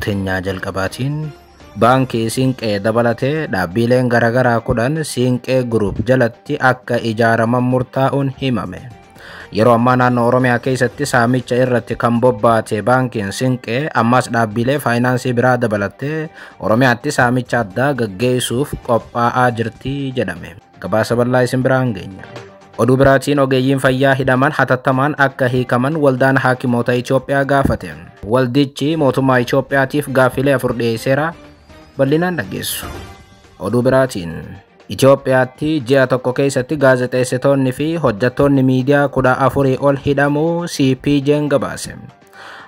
Teenyaa jalqabaatiin baankii Siinqee dabalatee dhaabbileen garaagaraa 10 Siinqee Group jalatti akka ijaaraman murtaa'uun himame. Yeroo ammaa naannoo Oromiyaa keessatti saamicha irratti kan bobbaate baankiin Siinqee ammas dhaabbilee faayinaansii biraa dabalattee Oromiyaatti saamicha addaa gaggeessuuf qophaa'aa jirti jedhame. Gabaasa bal'aa isin biraan geenya. Oduu biraatiin ogeeyyiin fayyaa hidhaman hatattamaan akka hiikaman waldaan haakimoota Itoophiyaa gaafate. Waldichi mootummaa Itoophiyaatiif gaaffilee 4 dhiyeesseera. Bal'inaan dhaggeessu. Oduu biraatiin Itoophiyaatti ji'a tokko keessatti gaazexeessitoonni fi hojjettoonni miidiyaa 14 ol hidhamuu CPJ'n gabaase.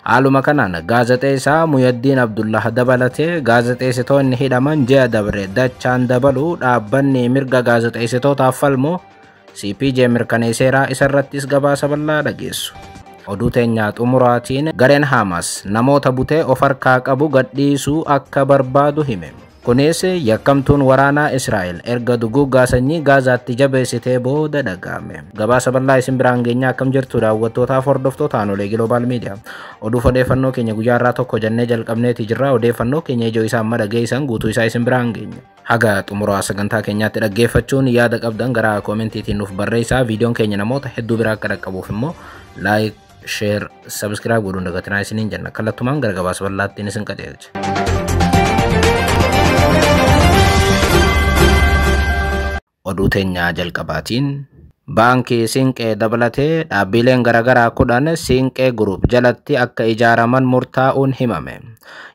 Haaluma kanaan gaazexeessaa Muyaddiin Abdullah dabalatee gaazexeessitoonni hidhaman ji'a dabre dachaan dabaluu dhaabbanni mirga gaazexeessitootaaf falmu CPJ mirkaneesseeraa isarrattis gabaasa bal'aa dhageessu. Oduu teenyaa xumuraatiin gareen Hamas namoota butee of harkaa qabu gadhiisuu akka barbaadu hime. Kunis yakkamtuun waraanaa Israa'el erga duguuggaa sanyii Gaazaatti jabeessitee booda dhaga'ame. Gabaasa bal'aa isin biraan geenyaa akkam jirtu daawwattootaaf hordoftoota Aanolee Global Media. Oduuf odeeffannoo keenya guyyaa irraa tokko jennee jalqabneeti jirra. Odeeffannoo keenya ijoo isaa amma dhageessan guutuu isaa isin biraan geenya. Haga xumuraa sagantaa keenyaatti dhaggeeffachuun yaada qabdan gara koomentiitiin nuuf barreessaa. Viidiyoon keenya namoota hedduu biraa akka dhaqqabuuf immoo like, share, subscribe godhuun dagatinaa isiniin jenna. Kallattumaan gara gabaasa bal'aattiin isin qajeelcha. Oduu teenyaa jalqabaatiin baankii Siinqee dabalatee dhaabbileen garaagaraa 10 Siinqee Group jalatti akka ijaaraman murtaa'uun himame.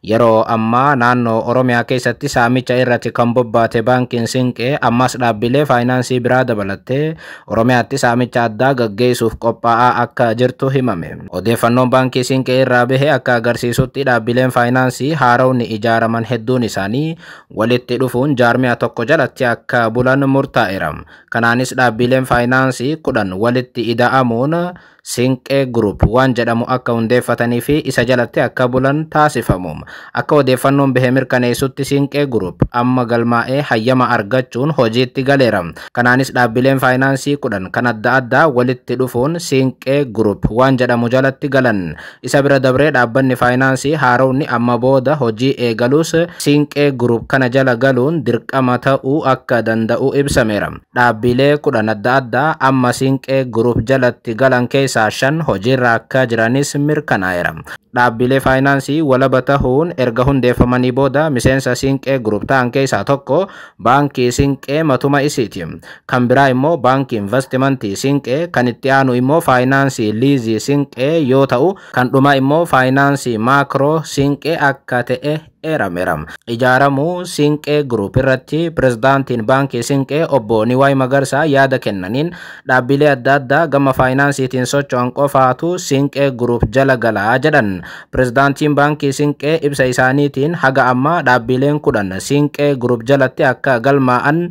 Yeroo ammaa naannoo Oromiyaa keessatti saamicha irratti kan bobbaate baankiin Siinqee ammas dhaabbilee faayinaansii biraa dabalattee Oromiyaatti saamicha addaa gaggeessuuf qophaa'aa akka jirtu himame. Odeeffannoon baankii Siinqee irraa bahe akka agarsiisutti dhaabbileen faayinaansii haarawni ijaaraman hedduun isaanii walitti dhufuun jaarmiyaa tokko jalatti akka bulan murtaa'eera. Kanaanis dhaabbileen faayinaansii 10 walitti ida'amuun Siinqee Group waan jedhamu akka hundeeffatanii fi isa jalatti akka bulan taasifamu. Akka odeeffannoon bahe mirkaneessutti Siinqee Group amma galmaa'ee hayyama argachuun hojiitti galeera. Kanaanis dhaabbileen faayinaansii 10 kan adda addaa walitti dhufuun Siinqee Group waan jedhamu jalatti galan. Isa bira dabree dhaabbanni faayinaansii haarowni amma booda hojii eegalus Siinqee Group kana jala galuun dirqama ta'uu akka danda'u ibsameera. Dhaabbilee 10 adda addaa amma Siinqee Group jalatti galan keessaa 5 hojiirra akka jiranis mirkanaa'eera. Dhaabbilee faayinaansii walaba ta'uun erga hundeeffamanii booda miseensa Siinqee Group ta'an keessaa tokko baankii Siinqee matuma isiiti. Kan biraa immoo baankii investimentii Siinqee, kan itti aanu immoo faayinaansii liizii Siinqee yoo ta'u, kan dhumaa immoo faayinaansii maakroo Siinqee akka ta'e eerameera. Ijaaramuu Siinqee Group irratti pirezidaantiin baankii Siinqee obbo Niwaay Magarsaa yaada kennaniin dhaabbilee adda addaa gama faayinaansiitiin socho'an qofaatu Siinqee Group jala galaa jedhan. Pirezidaantiin baankii Siinqee ibsa isaaniitiin haga ammaa dhaabbileen 10 Siinqee Group jalatti akka galmaa'an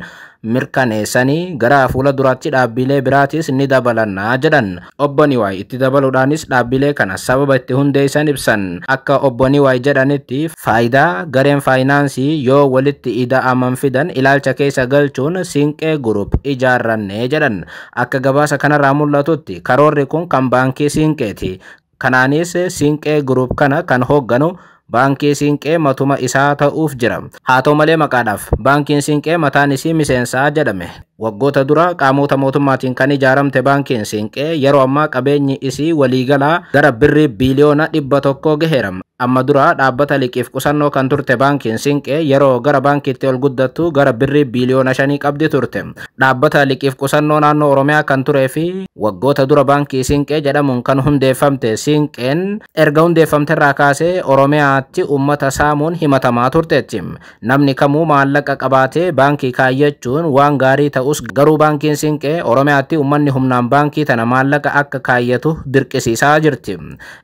mirkaneessanii gara fuula duraatti dhaabbilee biraatis ni dabalannaa jedhan. Obbo Niwaay itti dabaluudhaanis dhaabbilee kana sababa itti hundeessan ibsan. Akka obbo Niwaay jedhanitti faayidaa gareen faayinaansii yoo walitti ida'aman fidan ilaalcha keessa galchuun Siinqee Group ijaarranne jedhan. Akka gabaasa kanarraa mul'atutti karoorri kun kan baankii Siinqeeti. Kanaanis Siinqee Group kana kan hoogganu baankii Siinqee matuma isaa ta'uuf jira. Haa ta'u malee maqaadhaaf baankiin Siinqee mataan isii miseensaa jedhame. Waggoota dura qaamota mootummaatiin kan ijaaramte baankiin Siinqee yeroo ammaa qabeenyi isii waliigalaa gara birrii biiliyoona 100 gaheera. Amma dura dhaabbata liqiif qusannoo kan turte baankiin Siinqee yeroo gara baankiitti ol guddattu gara birrii biiliyoona 5 qabdi turte. Dhaabbata liqiif qusannoo naannoo Oromiyaa kan turee fi waggoota dura baankii Siinqee jedhamuun kan hundeeffamte Siinqeen erga hundeeffamte irraa kaasee Oromiyaatti uummata saamuun himatamaa turteetti. Namni kamuu maallaqa qabaatee baankii kaayyachuun waan gaarii ta'us garuu baankiin Siinqee Oromiyaatti uummanni humnaan baankii tana maallaqa akka kaayyatu dirqisiisaa jirti.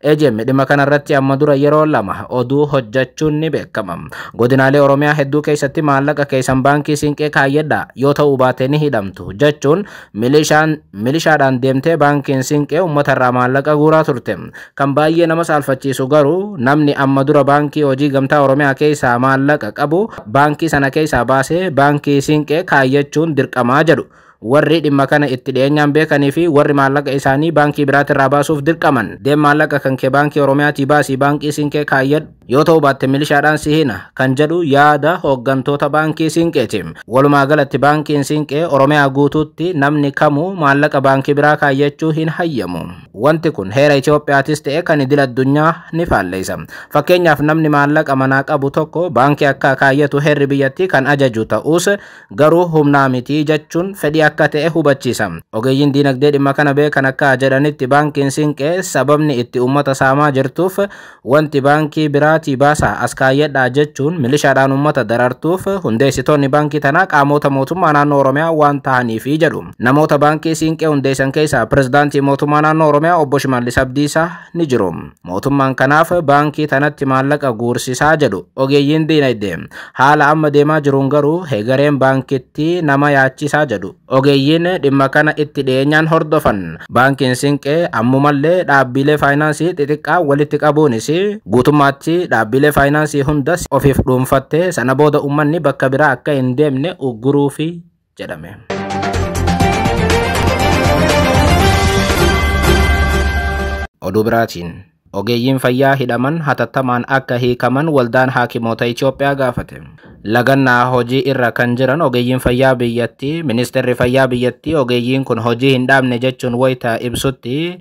AGM dhimma kanarratti amma dura yeroo 2 oduu hojjechuun ni beekama. Godinaalee Oromiyaa hedduu keessatti maallaqa keessan baankii Siinqee kaayyadhaa yoo ta'uu baate ni hidhamtu jechuun milishaadhaan deemtee baankiin Siinqee uummatarraa maallaqa guuraa turte. Kan baay'ee nama saalfachiisu garuu namni amma dura baankii hojii gamtaa Oromiyaa keessaa maallaqa qabu baankii sana keessaa baasee baankii Siinqee kaayyachuun dirqamaa jedhu. Warri dhimma kana itti dhiyeenyaan beekanii fi warri maallaqa isaanii baankii biraatirraa baasuuf dirqaman, deem maallaqa kan kee Baankii Oromiyaatii baasii Baankii Siinqee kaayyadhu, yoo ta'u baatte milishaadhaan si hina kan jedhu yaada hooggantoota Baankii Siinqeeti. Walumaa galatti Baankiin Siinqee Oromiyaa guutuutti namni kamuu maallaqa baankii biraa kaayyachuu hin hayyamu. Wanti kun heera Itoophiyaatis ta'e kan idil addunyaa ni faalleessa. Fakkeenyaaf, namni maallaqa manaa qabu tokko baankii akka kaayyatu heerri biyyattii kan ajaju ta'us, garuu humnaa miti jechuun fedhii akka ta'e hubachiisa. Ogeeyyiin diinagdee dhimma kana beekan akka jedhanitti, Baankiin Siinqee sababni itti uummata saamaa jirtuuf, wanti baankii biraatii baasaa as kaayyadhaa jechuun milishaadhaan uummata darartuuf, hundeessitoonni baankii tanaa qaamota mootummaa naannoo Oromiyaa waan ta'aniifi jedhu. Namoota Baankii Siinqee hundeessan keessaa pirezidaantii mootummaa naannoo Oromiyaa obbo Shimallis Abdiisaa ni jiru. Mootummaan kanaaf baankii tanatti maallaqa guursisaa jedhu ogeeyyiin diinagdee. Haala amma deemaa jiruun garuu hegareen baankittii nama yaachisaa jedhu ogeeyyiin dhimma kana itti dhiyeenyaan hordofan. Baankiin Siinqee ammumallee dhaabbilee faayinaansii xixiqqaa walitti qabuunis guutummaatti dhaabbilee faayinaansii hundas ofiif dhuunfattee sana booda uummanni bakka biraa akka hin deemne ugguruufi jedhame. Oduu biraatiin, ogeeyyiin fayyaa hidhaman hatattamaan akka hiikaman Waldaan Haakimoota Itoophiyaa gaafate. Lagannaa hojii irra kan jiran ogeeyyiin fayyaa biyyattii, ministeerri fayyaa biyyattii ogeeyyiin kun hojii hin dhaabne jechuun wayita ibsutti,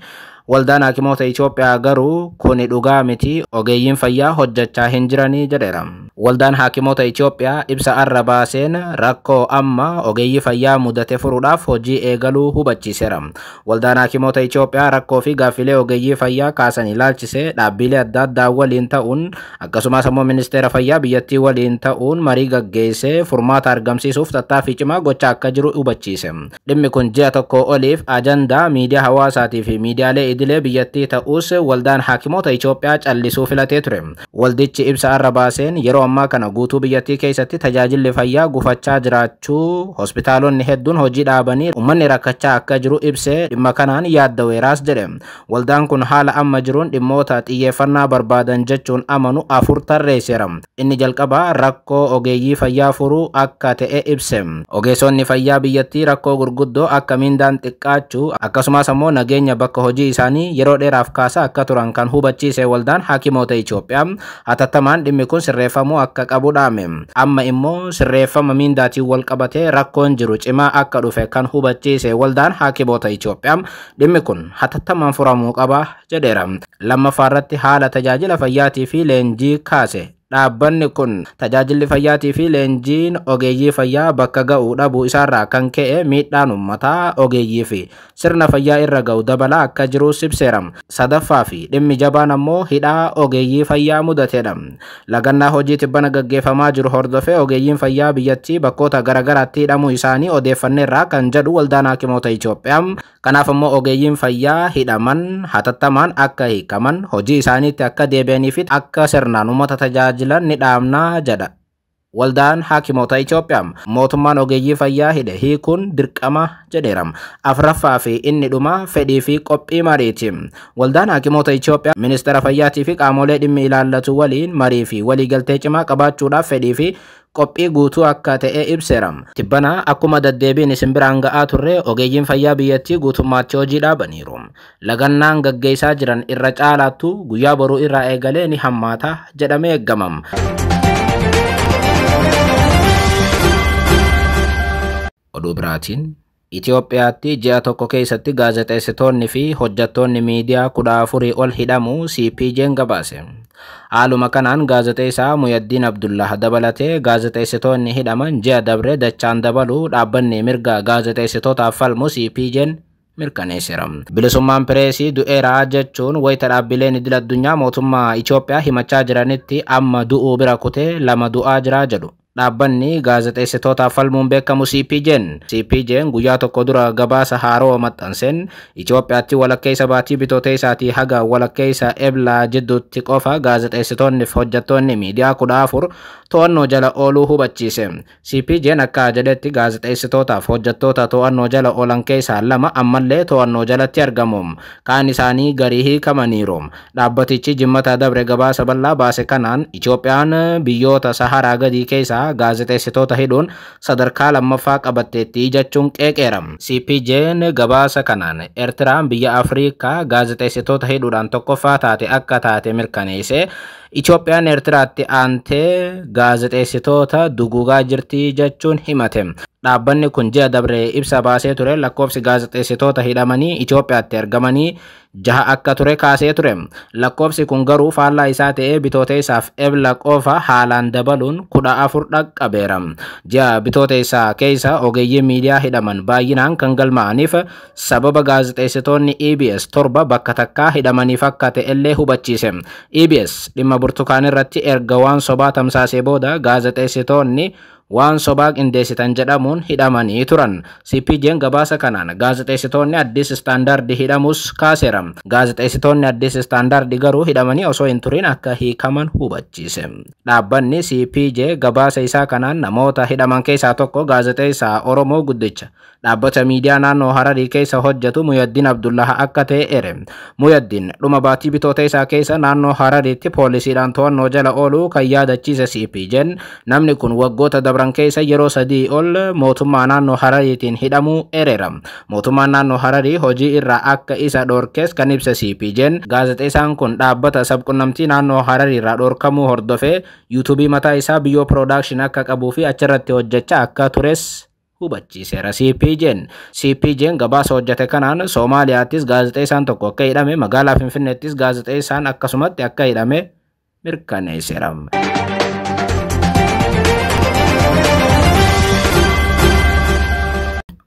Waldaan Haakimoota Itoophiyaa garuu kuni dhugaa miti, ogeeyyiin fayyaa hojjechaa hin jiranii jedheera. Waldaan Haakimoota Itoophiyaa ibsa arra baaseen rakkoo amma ogeeyyii fayyaa mudate furuudhaaf hojii eegaluu hubachiiseera. Waldaan Haakimoota Itoophiyaa rakkoo fi gaaffilee ogeeyyii fayyaa kaasan ilaalchisee dhaabbilee adda addaa waliin ta'uun, akkasumas immoo ministeera fayyaa biyyattii waliin ta'uun marii gaggeessee furmaata argamsiisuuf tattaaffii cimaa gochaa akka jiru hubachiise. Dhimmi kun ji'a tokko oliif ajandaa miidiyaa hawaasaatii fi miidiyaalee idilee biyyattii ta'us, Waldaan Haakimoota Itoophiyaa callisuu filatee ture. Waldichi ibsa arra baaseen yeroo ammaa kana guutuu biyyattii keessatti tajaajilli fayyaa gufachaa jiraachuu, hospitaalonni hedduun hojii dhaabanii uummanni rakkachaa akka jiru ibsee dhimma kanaan yaadda'eeraas jedhe. Waldaan kun haala amma jiruun dhimmoota xiyyeeffannaa barbaadan jechuun amanu afur tarreesseera. Inni jalqabaa rakkoo ogeeyyii fayyaa furuu akka ta'e ibse. Ogeessonni fayyaa biyyattii rakkoo gurguddoo akka miindaan xiqqaachuu, akkasumas ammoo nageenya bakka hojii isaanii yeroo dheeraaf kaasaa akka turan kan hubachiise Waldaan Haakimoota Itoophiyaa, hatattamaan dhimmi kun sirreeffamuu akka qabu dhaame. Amma immoo sirreeffama miindaatiin wal qabatee rakkoon jiru cimaa akka dhufe kan hubachiise Waldaan Haakimoota Itoophiyaa, dhimmi kun hatattamaan furamuu qaba jedheera. Lammaffaa irratti haala tajaajila fayyaatii fi leenjii kaase. Dhaabbanni kun tajaajilli fayyaatii fi leenjiin ogeeyyii fayyaa bakka ga'uu dhabuu isaarraa kan ka'e miidhaan uummataa, ogeeyyii fi sirna fayyaa irra ga'u dabalaa akka jiru ibseera. Sadaffaa fi dhimmi jabaan ammoo hidhaa ogeeyyii fayyaa mudatedha. Lagannaa hojii tibbana gaggeeffamaa jiru hordofee ogeeyyiin fayyaa biyyattii bakkoota garaagaraatti hidhamuu isaanii odeeffanneerraa kan jedhu Waldaan Haakimoota Itoophiyaa, kanaaf ammoo ogeeyyiin fayyaa hidhaman hatattamaan akka hiikaman, hojii isaaniitti akka deebi'anii fi akka sirnaan uummata tajaajilan ni dhaamnaa jedha. Waldaan Haakimoota Itoophiyaa mootummaan ogeeyyii fayyaa hidhe hiikuun dirqama jedheera. Afraffaa fi inni dhuma fedhii fi qophii mariiti. Waldaan Haakimoota Itoophiyaa ministeera fayyaatii fi qaamolee dhimmi ilaallatu waliin marii fi waliigaltee cimaa qabaachuudhaaf fedhii fi qophii guutuu akka ta'e ibseera. Tibbana akkuma deddeebiin isin biraan ga'aa turre, ogeeyyiin fayyaa biyyattii guutummaatti hojii dhaabaniiru. Lagannaan gaggeessaa jiran irra caalaattu guyyaa boruu irraa eegalee ni hammaata jedhamee eegamam. Oduu biraatiin, Itoophiyaatti ji'a tokko keessatti gaazexeessitoonni fi hojjettoonni miidiyaa 14 ol hidhamuu CPJ'n gabaase. Haaluma kanaan gaazexeessaa Muyaddiin Abdullah dabalatee gaazexeessitoonni hidhaman ji'a dabre dachaan dabaluu dhaabbanni mirga gaazexeessitootaaf falmu CPJ'n mirkaneesseera. Bilisummaan pireesii du'eeraa jechuun wayita dhaabbileen idil addunyaa mootummaa Itoophiyaa himachaa jiranitti, amma du'uu bira kutee lama du'aa jiraa jedhu. Dhaabbanni gaazexeessitootaaf falmuun beekamu CPJ'n. CPJ'n guyyaa tokko dura gabaasa haaroo maxxanseen Itoophiyaatti walakkeessa baatii Bitootessaatii haga walakkeessa Eblaa jidduutti qofa gaazexeessitoonni fi hojjettoonni miidiyaa 14 to'annoo jala ooluu hubachiise. CPJ'n akka jedhetti, gaazexeessitootaaf hojjettoota to'annoo jala oolan keessaa lama ammallee to'annoo jalatti argamu. Kaan isaanii garii hiikamaniiru. Dhaabbatichi Jimmata dabre gabaasa bal'aa baase kanaan Itoophiyaan biyyoota Saharaa gadii keessaa keessaa gaazexeessitoota hidhuun sadarkaa lammaffaa qabatteetti jechuun qeeqeera. CPJ'n gabaasa kanaan Eertiraan biyya Afrikaa gaazexeessitoota hidhuudhaan tokkoffaa taate akka taate mirkaneesse. Itoophiyaan Eertiraatti aantee gaazexeessitoota duguugaa jirti jechuun himate. Dhaabbanni kun ji'a dabre ibsa baasee ture lakkoofsi gaazexeessitoota hidhamanii Itoophiyaatti argamanii 6 akka ture kaasee ture. Lakkoofsi kun garuu faallaa isaa ta'ee bitooteessaaf Ebla qofa haalaan dabaluun 14 dhaqqabeera. Ji'a bitooteessaa keessa ogeeyyii miidiyaa hidhaman baay'inaan kan galmaa'aniif sababa gaazexeessitoonni EBS 7 bakka takkaa hidhamaniif akka ta'ellee hubachiise. EBS dhimma burtukaan irratti erga waan sobaa tamsaasee booda gaazexeessitoonni waan sobaa qindeessitan jedhamuun hidhamanii turan. CPJ'n gabaasa kanaan gaazexeessitoonni Addis Standard hidhamus kaaseera. Gaazexeessitoonni Addis Standard garuu hidhamanii osoo hin turin akka hiikaman hubachiise. Dhaabbanni CPJ gabaasa isaa kanaan namoota hidhaman keessaa tokko gaazexeessaa Oromoo guddicha dhaabbata miidiyaa naannoo Hararii keessa hojjetu Muyaddin Abdullah akka ta'e ere. Muyaddin dhuma baatii bitoota isaa keessa naannoo Harariitti poolisiidhaan to'annoo jala ooluu kan yaadachiise CPJ'n namni kun waggoota dabran keessa yeroo 3 ol mootummaa naannoo Harariitiin hidhamuu ereera. Mootummaan naannoo Hararii hojii irraa akka isa dhorkees kan ibsa CPJ'n gaazexeessaan kun dhaabbata sabqunnamtii naannoo Hararii irraa dhorkamuu hordofee yuutuubii mataa isaa Biyyoo Production akka qabuu fi achirratti hojjechaa akka tures hubachiiseera CPJ'n. CPJ'n gabaasa hojjete kanaan Soomaaliyaattis gaazexeessaan tokko akka hidhame, magaalaa Finfinneettis gaazexeessaan akkasumatti akka hidhame mirkaneesseera.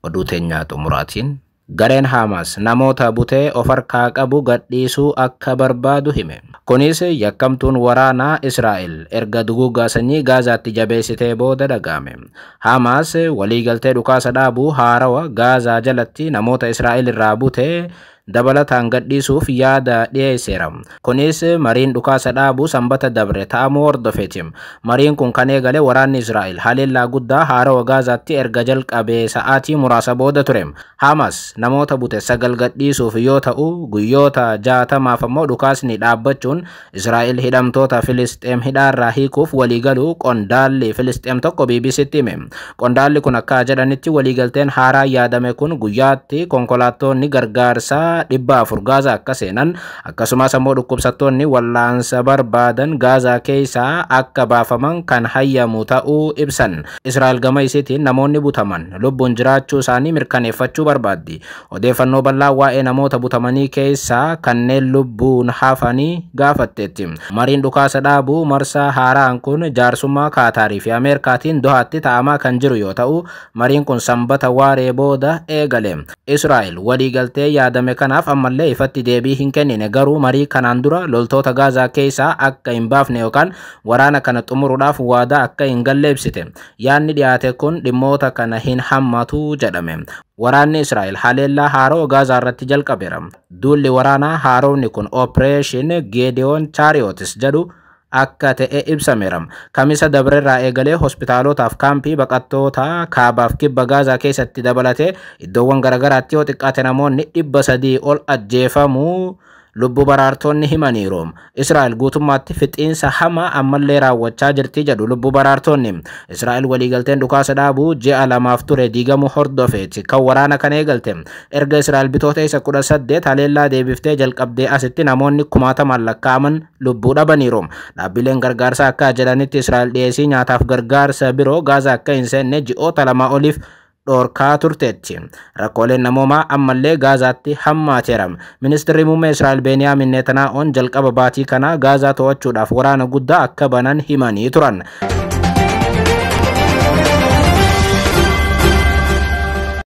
Oduu teenyaa xumuraatiin gareen Hamas namoota butee of harkaa qabu gadhiisuu akka barbaadu hime. Kunis yakkamtuun waraanaa Israa'el erga duguuggaa sanyii Gaazaatti jabeessitee booda dhaga'ame. Hamas waliigaltee dhukaasa dhaabuu haarawa Gaazaa jalatti namoota Israa'el irraa butee dabalataan gadhiisuuf yaada dhiyeesseera. Kunis mariin dhukaasa dhaabuu sanbata dabre ta'amuu hordofeeti. Mariin kun kan eegale waraanni Israa'el haleellaa guddaa haarawa Gaazaatti erga jalqabee sa'aatii muraasa booda ture. Hamas namoota bute 9 gadhiisuuf yoo ta'u guyyoota 60 ammoo dhukaasni dhaabbachuun Israa'el hidhamtoota Filisxeem hidhaarraa hiikuuf waliigaluu qondaalli Filisxeem tokko BBCtti hime. Qondaalli kun akka jedhanitti waliigalteen haaraa yaadame kun guyyaatti konkolaattonni gargaarsaa 400 Gaazaa akka seenan akkasumas ammoo dhukkubsattoonni wallaansa barbaadan Gaazaa keessaa akka baafaman kan hayyamu ta'uu ibsan. Israa'el gama isiitiin namoonni butaman lubbuun jiraachuu isaanii mirkaneeffachuu barbaaddi. Odeeffannoo bal'aa waa'ee namoota butamanii keessaa kanneen lubbuun hafanii gaafatteetti. Mariin dhukaasa dhaabuu marsaa haaraan kun jaarsummaa Kaataarii fi Ameerikaatiin Dohaatti ta'amaa kan jiru yoo ta'u mariin kun sanbata waaree booda eegale. Israa'el waliigaltee yaadame kanaaf ammallee ifatti deebii hin kennine garuu marii kanaan dura loltoota Gaazaa keessaa akka hin baafne yookaan waraana kana xumuruudhaaf waadaa akka hin galle ibsite. Yaadni dhiyaate kun dhimmoota kana hin hammatu jedhame. Waraanni Israa'el haleellaa haaroo Gaazaa irratti jalqabeera. Duulli waraanaa haaroonni kun Operation Gedeon Chariots jedhu akka ta'e ibsameera. Kamisa dabrerraa eegalee hospitaalotaaf kaampii baqattoota kaabaaf kibba Gaazaa keessatti dabalatee iddoowwan garaagaraatti yoo xiqqaate namoonni 300 ol ajjeefamuu lubbuu baraartonni himaniiru. Israa'el guutummaatti fixiinsa hamaa ammallee raawwachaa jirti jedhu lubbuu baraartonni. Israa'el waliigalteen dhukaasa dhaabuu ji'a 2 ture diigamuu hordofeeti kan waraana kana eegalte. Erga Israa'el bitoota isa 18 haleellaa deebiftee jalqabdee asitti namoonni kumaatamaan lakkaa'aman lubbuu dhabaniiru. Dhaabbileen gargaarsaa akka jedhanitti Israa'el dhiyeessii nyaataaf gargaarsa biroo Gaazaa akka hin seenne ji'oota 2 oliif dhorkaa turteetti. Rakkooleen namoomaa ammallee Gaazaatti hammaateera. Ministeerri muummee Israa'el Beeniyaamin Netanyaa'oon jalqaba baatii kanaa Gaazaa to'achuudhaaf waraana guddaa akka banan himanii turan.